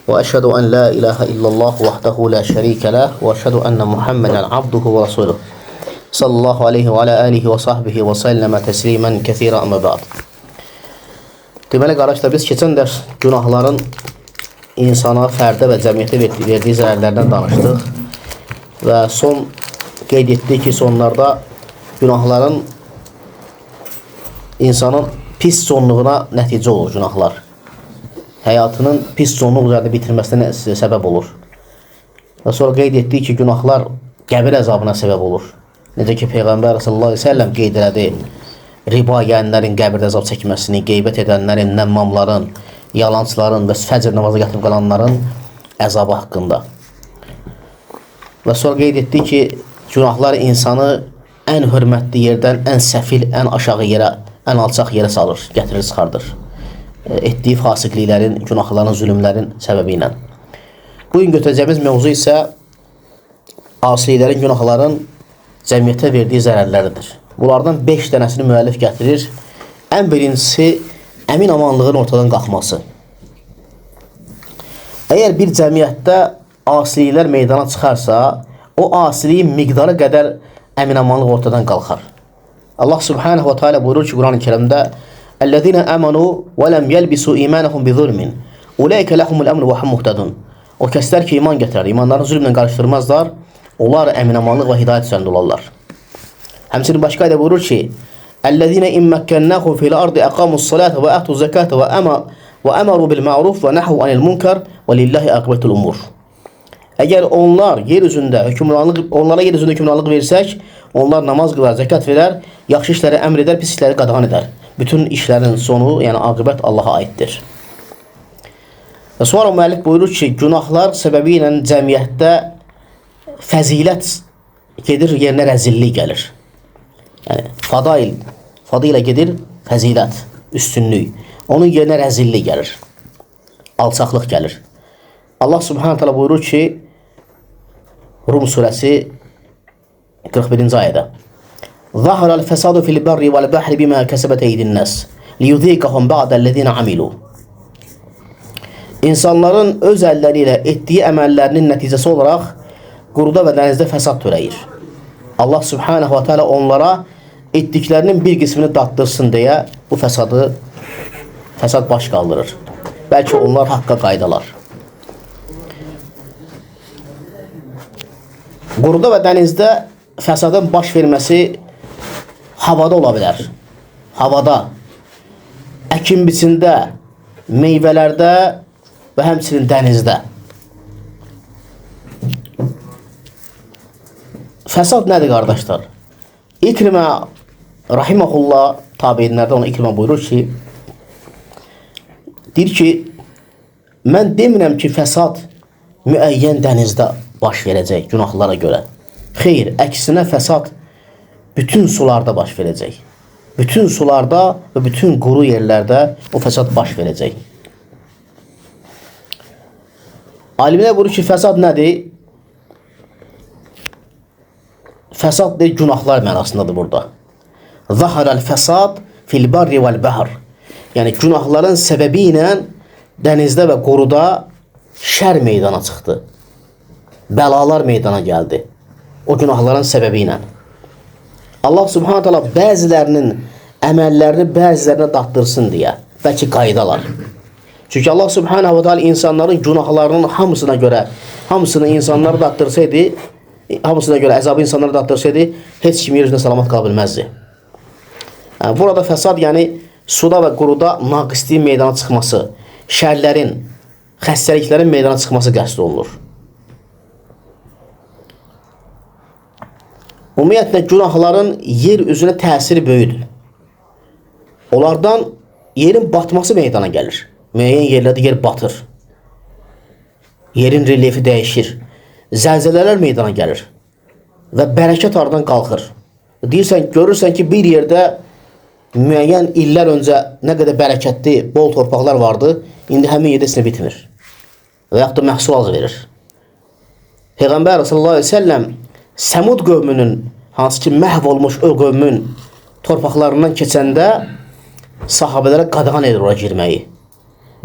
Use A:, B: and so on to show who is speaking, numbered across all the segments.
A: Və əşhədu ən la ilahə illallah vahdehu la şərikə ləh və əşhədu enne Muhammeden abduhu və rasuluh. Sallallahu aleyhi və alə alihi və sahbihi və səlləmə təslimən kəthirə əmə ba'd. Deməli qardaşlar, biz keçən dərs günahların insana, fərdə və cəmiyyətə verdiyi zərərlərdən danışdıq. Və son qeyd etdik ki, sonlarda günahların insanın pis sonluğuna nəticə olur günahlar. Həyatının pis sonluq üzərində bitirməsinə səbəb olur. Və sonra qeyd etdik ki, günahlar qəbir əzabına səbəb olur. Necə ki, Peyğəmbər sallallahu əleyhi və səlləm qeyd elədi, riba yeyənlərin qəbirdə əzab çəkməsini, qeybət edənlərin, nəmmamların, yalançıların və fəcr namazı yatıb qalanların əzabı haqqında. Və sonra qeyd etdi ki, günahlar insanı ən hörmətli yerdən ən səfil, ən aşağı yerə, ən alçaq yerə salır, gətirir, çıxardır. Etdiyi fasiqliklərin, günahların, zülmlərin səbəbi ilə. Bugün götürəcəyimiz mövzu isə asiliklərin, günahların cəmiyyətə verdiyi zərərləridir. Bunlardan 5 dənəsini müəllif gətirir. Ən birincisi, əmin-amanlığın ortadan qalxması. Əgər bir cəmiyyətdə asiliklər meydana çıxarsa, o asiliyin miqdarı qədər əmin-amanlıq ortadan qalxar. Allah subhanahu wa ta'ala buyurur ki, Quran-ı Kerimdə Əl-ləzīnə əmənu və ləm yəlbisu imanəhum bi-zulmin. Ulaikə ləhumul əmnu və hum muhtadun. O kəslər ki, iman gətirər, imanlarını zülmlə qarışdırmazlar, onlar əmin-amanlıq və hidayət üzərində olarlar. Həmçinin başqa ayədə buyurur ki, Əl-ləzīnə in məkkənnəhum fil-ardı əqamus-salata və ətuz-zəkata və əməru bil-ma'ruf və nəhvu anil-munkar və lillahi aqibətul umur. Əgər onlar yer üzündə hökmranlıq, onlara yer üzündə hökmranlıq versək, onlar namaz qılar, zəkat verər, yaxşı işləri əmr edər, pis işləri qadağan edər. Bütün işlərin sonu, yəni aqibət Allaha aiddir. Və sonra müəllif buyurur ki, günahlar səbəbi ilə cəmiyyətdə fəzilət gedir, yerinə rəzillik gəlir. Yəni fadail, fadilə gedir, fəzilət, üstünlük. Onun yerinə rəzillik gəlir. Alçaqlıq gəlir. Allah subhanahu taala buyurur ki, Rum surəsi 41-ci ayədə: Zaharal fesadu fil berri vel bahri bima kesebet eydin nas liyuziqahum ba'dellezina amilu. İnsanların öz əlləri ilə etdiyi əməllərinin nəticəsi olaraq quruda və dənizdə fəsad törəyir. Allah subhanahu wa ta'ala onlara etdiklərinin bir qismini datdırsın deyə bu fəsad baş qaldırır. Bəlkə onlar haqqa qaydalar. Quruda və dənizdə fəsadın baş verməsi havada ola bilər. Havada, əkin biçində, meyvələrdə və həmçinin dənizdə. Fəsad nədir qardaşlar? İkrimə rahimehullah, tabiinlərdə ona İkrimə buyurur ki, deyir ki, mən demirəm ki, fəsad müəyyən dənizdə baş verəcək günahlara görə. Xeyr, əksinə fəsad bütün sularda baş verəcək. Bütün sularda və bütün quru yerlərdə o fəsad baş verəcək. Alimlər buyurur ki, fəsad nədir? Fəsad deyil, günahlar mənasındadır burada. Zaharal fəsad fil barri vel bahr. Yəni günahların səbəbi ilə dənizdə və quruda şər meydana çıxdı. Bəlalar meydana gəldi. O günahların səbəbi ilə. Allah subhanahu taala bəzilərinin əməllərini bəzilərinə datdırsın deyə, bəlkə qaydalar. Çünki Allah subhanahu taala insanların günahlarının hamısına görə, hamısını insanlara datdırsaydı, hamısına görə əzabı insanlara datdırsaydı, heç kim yer üzündə salamat qala bilməzdi. Yəni, burada fəsad, yəni suda və quruda naqisliyin meydana çıxması, şərlərin, xəstəliklərin meydana çıxması qəsd olunur. Ümumiyyətlə, günahların yer üzünə təsiri böyükdür. Onlardan yerin batması meydana gəlir. Müəyyən yerlərdə yer batır. Yerin relyefi dəyişir. Zəlzələlər meydana gəlir. Və bərəkət aradan qalxır. Deyirsən, görürsən ki, bir yerdə müəyyən illər öncə nə qədər bərəkətli, bol torpaqlar vardı, indi həmin yerdə heç nə bitmir. Və yaxud da məhsul az verir. Peyğəmbər sallallahu əleyhi və səlləm Səmud qövmünün, hansı ki məhv olmuş o qövmün torpaqlarından keçəndə sahabələrə qadağan edir ora girməyi.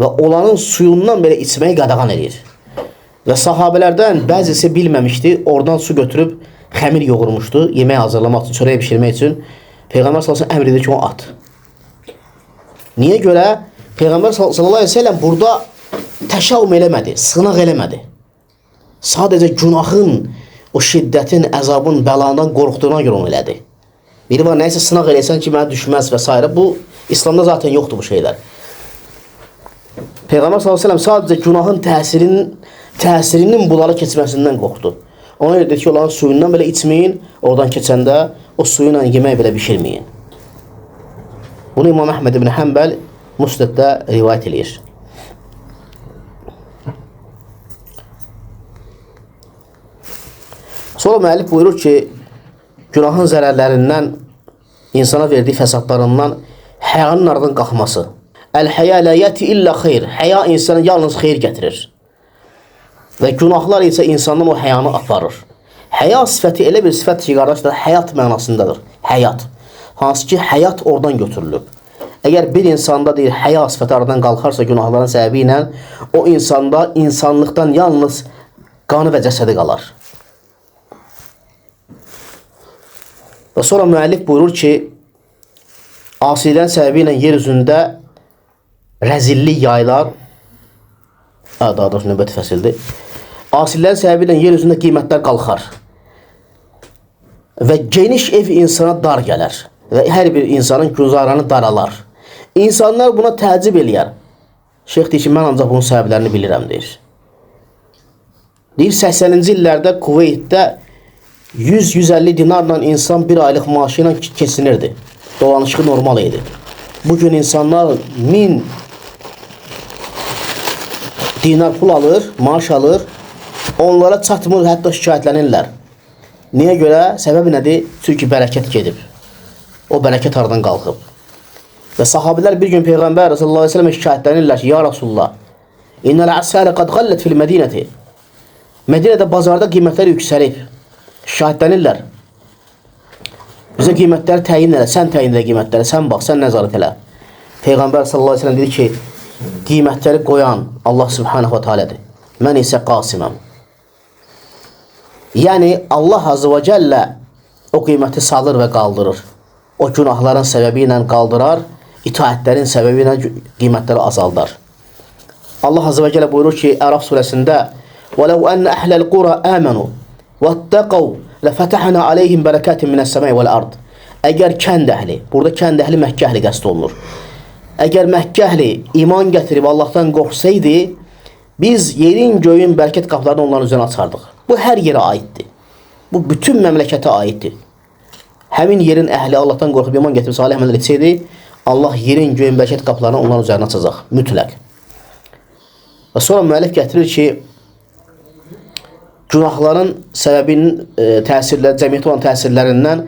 A: Və onların suyundan belə içməyi qadağan edir. Və sahabələrdən bəzisi bilməmişdi, oradan su götürüb xəmir yoğurmuşdu, yemək hazırlamaq üçün, çörək bişirmək üçün. Peyğəmbər sallallahu əleyhi və səlləm əmr edir ki, onu at. Niyə görə? Peyğəmbər sallallahu əleyhi və səlləm burada təşəvvüm eləmədi, sınaq eləmədi. Sadəcə günahın, o şiddətin, əzabın, bəlandan qorxduğuna görə onu elədi. Biri var, nəyisə sınaq eləyəsən ki, mənə düşməz və s. Bu, İslamda zaten yoxdur bu şeylər. Peyğəmbər sallallahu əleyhi və səlləm sadəcə günahın təsirinin bunlara keçməsindən qorxdu. Ona görə dedi ki, onların suyundan belə içməyin, oradan keçəndə o suyuyla yemək belə bişirməyin. Bunu İmam Əhməd ibn Həmbəl Musnəddə rivayət eləyir. Sonra müəllif buyurur ki, günahın zərərlərindən, insana verdiyi fəsadlarından həyanın aradan qalxması. Əl-həya lə yəti illə xeyr. Həya insana yalnız xeyr gətirir. Və günahlar isə insandan o həyanı aparır. Həya sifəti elə bir sifət ki, qardaşlar, həyat mənasındadır. Həyat. Hansı ki, həyat oradan götürülüb. Əgər bir insanda deyir, həya sifəti aradan qalxarsa günahların səbəbi ilə, o insanda insanlıqdan yalnız qanı və cəsədi qalar. Və sonra müəllif buyurur ki, asidən səbəbi ilə yer üzündə rəzillik yayılar. Daha doğrusu növbəti fəsildir. Asilərin səbəbi ilə yer üzündə qiymətlər qalxar. Və geniş ev insana dar gələr. Və hər bir insanın güzaranı daralar. İnsanlar buna təəccüb eləyər. Şeyx deyir ki, mən ancaq bunun səbəblərini bilirəm, deyir. Deyir, 80-ci illərdə Kuveytdə 100-150 dinarla insan bir aylıq maaşı ilə keçinirdi. Dolanışığı normal idi. Bugün insanlar 1000 dinar pul alır, maaş alır. Onlara çatmır, hətta şikayətlənirlər. Niyə görə? Səbəbi nədir? Çünki bərəkət gedib. O bərəkət aradan qalxıb. Və sahabilər bir gün Peyğəmbər sallallahu əleyhi və səlləm şikayətlənirlər ki, ya Rasulullah, innəl əsələ qad qallət fil Mədinəti. Mədinədə bazarda qiymətlər yüksəlib. Şikayətlənirlər. Bizə qiymətləri təyin elə, sən təyin elə qiymətləri, sən bax, sən nəzarət elə. Peyğəmbər sallallahu əleyhi və səlləm dedi ki, qiymətləri qoyan Allah subhanahu wa ta'alədir. Mən isə qasiməm. Yəni Allah azze və cəllə o qiyməti salır və qaldırır. O günahların səbəbi ilə qaldırar, itaətlərin səbəbi ilə qiymətləri azaldar. Allah azze və cəllə buyurur ki, Əraf surəsində: "Və ləv enne əhlel qura amanu vettaqav lefetahna aleyhim berekatin mine's-semai vel-ard." Əgər kənd əhli, burada kənd əhli Məkkə əhli qəsd olunur. Əgər Məkkə əhli iman gətirib Allahdan qorxsaydı, biz yerin, göyün bərəkət qapılarını onların üzərinə açardıq. Bu hər yerə aiddir. Bu bütün məmləkətə aiddir. Həmin yerin əhli Allahdan qorxub iman gətirib salih əməllər etsəydi, Allah yerin, göyün bərəkət qapılarını onların üzərinə açacaq. Mütləq. Və sonra müəllif gətirir ki, günahların səbəbinin təsirləri, cəmiyyətə olan təsirlərindən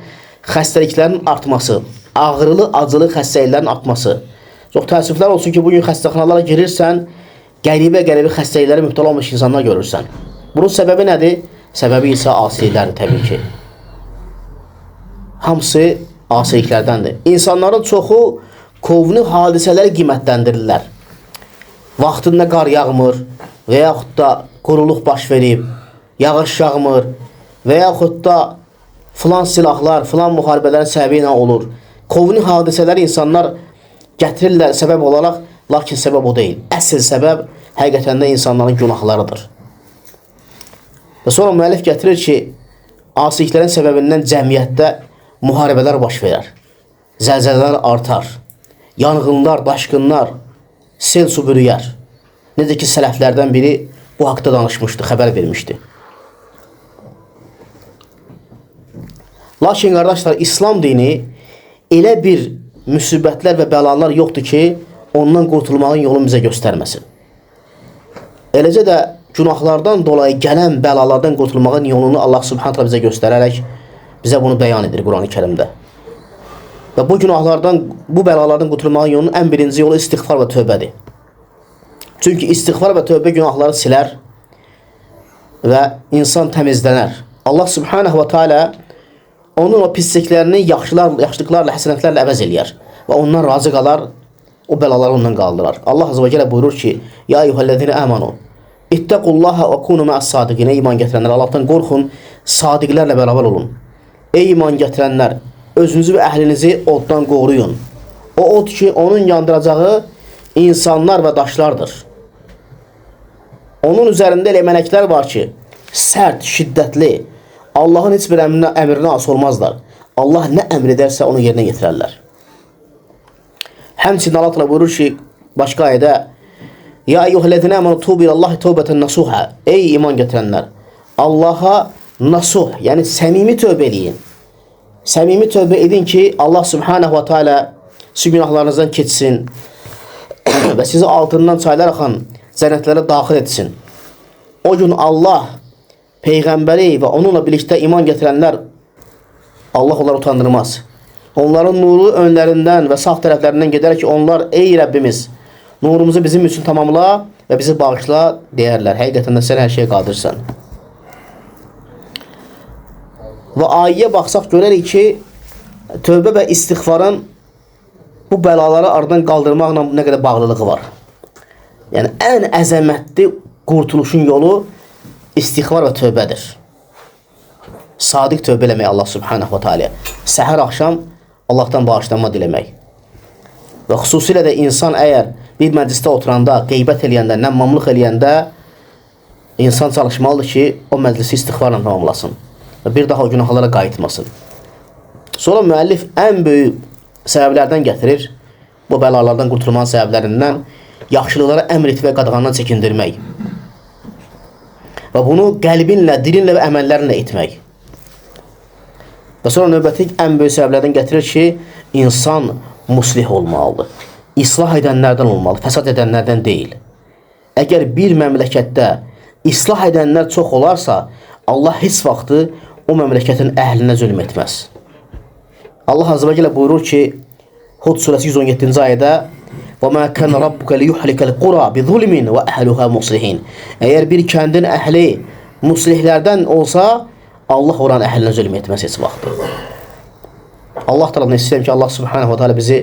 A: xəstəliklərin artması, ağrılı, acılı xəstəliklərin artması. Çox təəssüflər olsun ki, bugün xəstəxanalara girirsən, qəribə-qəribə xəstəliklərə mübtəla olmuş insanlar görürsən. Bunun səbəbi nədir? Səbəbi isə asiliklərdir təbii ki. Hamısı asiliklərdəndir. İnsanların çoxu kovni hadisələri qiymətləndirirlər. Vaxtında qar yağmır və yaxud da quruluq baş verib, yağış yağmır və yaxud da filan silahlar, filan müharibələrin səbəbi ilə olur. Kovni hadisələri insanlar gətirirlər səbəb olaraq, lakin səbəb o deyil. Əsl səbəb həqiqətən də insanların günahlarıdır. Və sonra müəllif gətirir ki, asiliklərin səbəbindən cəmiyyətdə müharibələr baş verər, zəlzələlər artar, yanğınlar, daşqınlar, sel su bürüyər. Necə ki, sələflərdən biri bu haqda danışmışdı, xəbər vermişdi. Lakin qardaşlar, İslam dini elə bir müsibətlər və bəlalar yoxdur ki, ondan qurtulmağın yolunu bizə göstərməsin. Eləcə də günahlardan dolayı gələn bəlalardan qurtulmağın yolunu Allah Subhanahu taala bizə göstərərək bizə bunu bəyan edir Qurani Kərimdə. Və bu günahlardan, bu bəlalardan qurtulmağın yolunun ən birinci yolu istiğfar və tövbədir. Çünki istiğfar və tövbə günahları silər və insan təmizlənər. Allah Subhanahu və Teala onun o pisliklərini yaxşılıqlarla, həsənətlərlə əvəz eləyər və ondan razı qalar o bəlaları ondan qaldırar. Allah Azze və Cəllə buyurur ki: Ya eyyuhellezine amanu ittaqullaha və kunu ma'as sadiqin. Ey iman gətirənlər, Allahdan qorxun, sadiqlərlə bərabər olun. Ey iman gətirənlər, özünüzü və əhlinizi oddan qoruyun. O od ki, onun yandıracağı insanlar və daşlardır. Onun üzərində elə mələklər var ki, sərt, şiddətli, Allahın heç bir əmrinə asi olmazlar. Allah nə əmr edərsə onu yerinə yetirərlər. Həmçinin Allah Teala buyurur ki, başqa ayədə: Ya eyyuhellezine amenu tubu ilallahi tövbeten nasuha. Ey iman gətirənlər, Allaha nasuh, yəni səmimi tövbə eləyin. Səmimi tövbə edin ki, Allah Subhanahu ve Teala sizin günahlarınızdan keçsin və sizi altından çaylar axan cənnətlərə daxil etsin. O gün Allah, Peyğəmbəri və onunla birlikdə iman gətirənlər, Allah onları utandırmaz. Onların nuru önlərindən və sağ tərəflərindən gedər ki, onlar: Ey Rəbbimiz, nurumuzu bizim üçün tamamla və bizi bağışla deyərlər. Həqiqətən də sən hər şeyə qadirsən. Və ayəyə baxsaq görərik ki, tövbə və istiğfarın bu bəlaları aradan qaldırmaqla nə qədər bağlılığı var. Yəni ən əzəmətli qurtuluşun yolu istiğfar və tövbədir. Sadiq tövbə eləmək Allah Subhanahu ve Teala. Səhər axşam Allahdan bağışlanma diləmək. Və xüsusilə də insan əgər bir məclisdə oturanda, qeybət eləyəndə, nəmmamlıq eləyəndə insan çalışmalıdır ki, o məclisi istiğfarla tamamlasın və bir daha o günahlara qayıtmasın. Sonra müəllif ən böyük səbəblərdən gətirir, bu bəlalardan qurtulmanın səbəblərindən yaxşılıqlara əmr etmək və qadağandan çəkindirmək. Və bunu qəlbinlə, dilinlə və əməllərinlə etmək. Və sonra növbəti ən böyük səbəblərdən gətirir ki, insan muslih olmalıdır. İslah edənlərdən olmalı, fəsad edənlərdən deyil. Əgər bir məmləkətdə islah edənlər çox olarsa, Allah heç vaxtı o məmləkətin əhlinə zülm etməz. Allah Azze və Cəllə buyurur ki, Hud surəsi 117-ci ayədə: "Və mə kana rabbuka liyuhlikal qura bizulmin və əhluha muslihin." Əgər bir kəndin əhli muslihlərdən olsa, Allah oranın əhlinə zülm etməz heç vaxt. Allah tərəfindən istəyirəm ki, Allah Subhanahu ve Teala bizi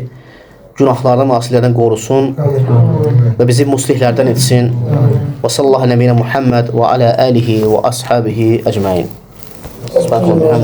A: günahlardan və asilərdən qorusun və bizi muslihlərdən etsin. Və sallallahu nəbiyina Muhammed və alə alihi və ashabihi ecmain. Subhanallah.